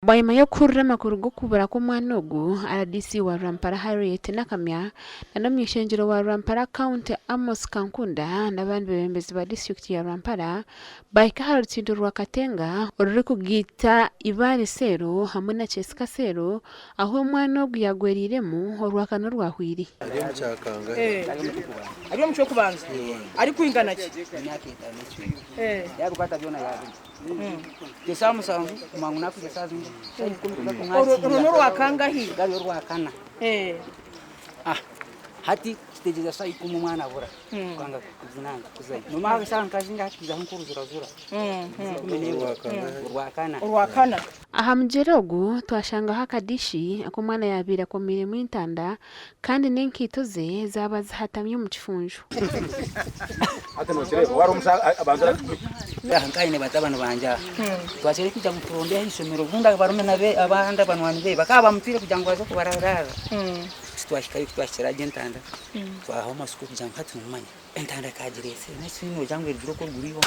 Bwanyima y'okuhurira amakuru g'okubura kw'omwana ogu, rdc wa Rwampara Harriet Nakamya na n'omuny'ishengyero wa Rwampara County Amos Kankunda n'abandi beebembezi ba disiturikiti ya Rwampara baahika aha rutindo rwa Katenga orurikugaita Ibale Seero hamwe na Kyesika Seero ahu omwana ogu yaagwereiremu Orwakana orwahweire. Ari omu kya kangahe? Ari omu ky'okubanza. Arikwingana ki? Emyaka etaano n'ekicweka. Yaabikwata byona yaabirya. Eshaaha musanju kumanya ngu naakurya eshaaha zingahi? Eshaaha ikumi kuza Orwo kumwakiira. orwo n'orwakangahi? Gari orwakana. Ah, hati tutegyereza shaaha ikumi omwana abura. Kwanga kuzinanga kuzayo. Nomaho eshaaha nka zingahi twizaho nk'oruzurazura. Ikumi n'emwe. Orwakana. Orwakana. Aha mugyera ogu twashangaho akadishi aku omwana yaabaire akomiiremu entanda kandi n'enkaito ze zaaba zihatami omu kifunjo. Aha nkaine batabani bangye aha twakyere kwija ngu turonde aha ishomero obundi barumuna be abandi abanywani be bakaba bamutwire kugira ngu baze kubararara titwahikayo kutwahikire agyo entanda twahaho amasiko kugira ngu hati nomanya entanda ekagireetsire n'ekindi nogira ngu erugire oku oruguru iwe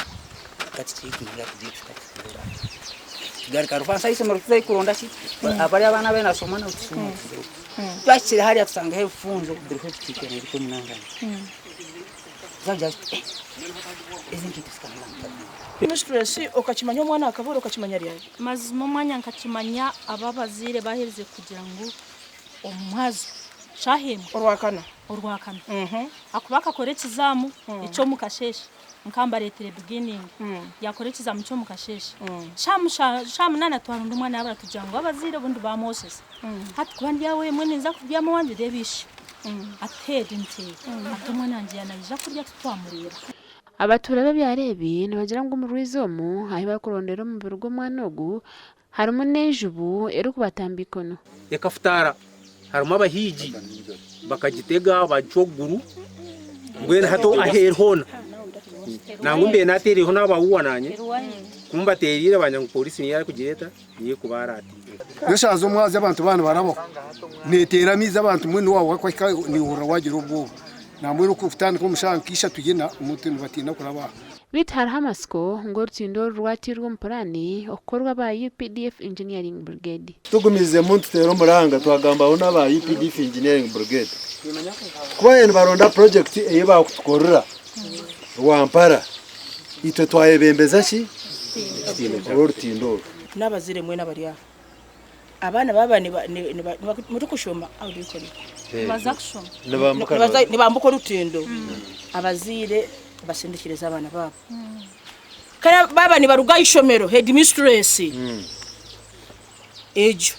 hati tikirikumanya tugiye tuta tugaruka rufansi aha ishomero tuzayo kuronda ki abari abaana abu nashoma nabo tushuume tuzeyo twahikire hariya tushangaho ebifunjo biriho ebitiito biriho munonga twagira tuti eh ezi nkaito zikaba Mistress okakimanya omwana akabura okakimanya ryari? Mazima omwanya nkakimanya abo abazaire baherize kugira ngu omuhazi shaaha emwe. Orwakana. Orwakana. Akuba akakora ekizaamu eky'omukasheeshe nka mbareetire beginning yakora ekizaamu ky'omukasheeshe shaaha munaana twaronda omwana yaaba aratugira ngu abazaire obundi baamwosheza hati kuba ndi aho emwe ninza kubyama owangye reeba ishe ateera nti hati omwana wangye yaaba naija kurya titwamureeba. Abatuura b'ebyaro ebi nibagira ngu omu rwizi omu ahu barikurondera omubiri gw'omwana ogu Harimu n'enjubu erikubatamba eikono. Ekafutaara harimu abahiigi bakagitega bagicwa okuguru mbwenu hati aheeru hoona nangwa mbaire nateereireho n'abawuwa naanye ku mbateereire bangire ngu pooriisi niyo erikugira eta niyo ekubaaraatira. N'eshaaha z'omwazyo abantu baaba nibarabaho neeteera amaizi abantu mbwenu waaba waahika nohurira waagira obwoba. Nambwenu kutandika omu shaaha nka ishatu ina omuntu nibatiina kuraba aha. Beitu hariho amatsiko ngu orutindo oru rwatairwe omu puraani okukorwa aba UPDF Engineering Brigade. Tugumizemu nituteera omuranga twagambaho n'aba UPDF Engineering Brigade kuba nibaronda purojekiti ei baakutukorera Rwampara itwe twayebembeza ki orutindo oru. N'abazaire mwena abari aha Abaana baaba murikushoma how do you call it? Nibaza kushoma. Nibambuka Nibaza- Nibambuka orutindo abazaire basindikirize abaana baabo. Kare baaba nibaruga aha ishomero headmistress egyo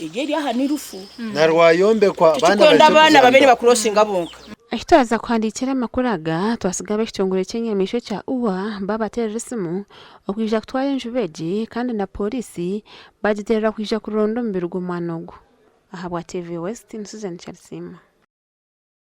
egyo eri aha ni rufu. Na rwayombekwa abaana Titurikwenda baije abaana babe kuzaanira. nibakurosinga bonka. Ahi twaza kuhandiikira amakuru aga, twasiga ab'ekitongore ky'enyamaishwa ekya UWA baabateerera esimu okwija kutwara enjubu egi kandi na pooriisi baagiterera kwija kuronda omubiri gw'omwana ogu. Ahabwa TV West, ni Susan Kyarisiima.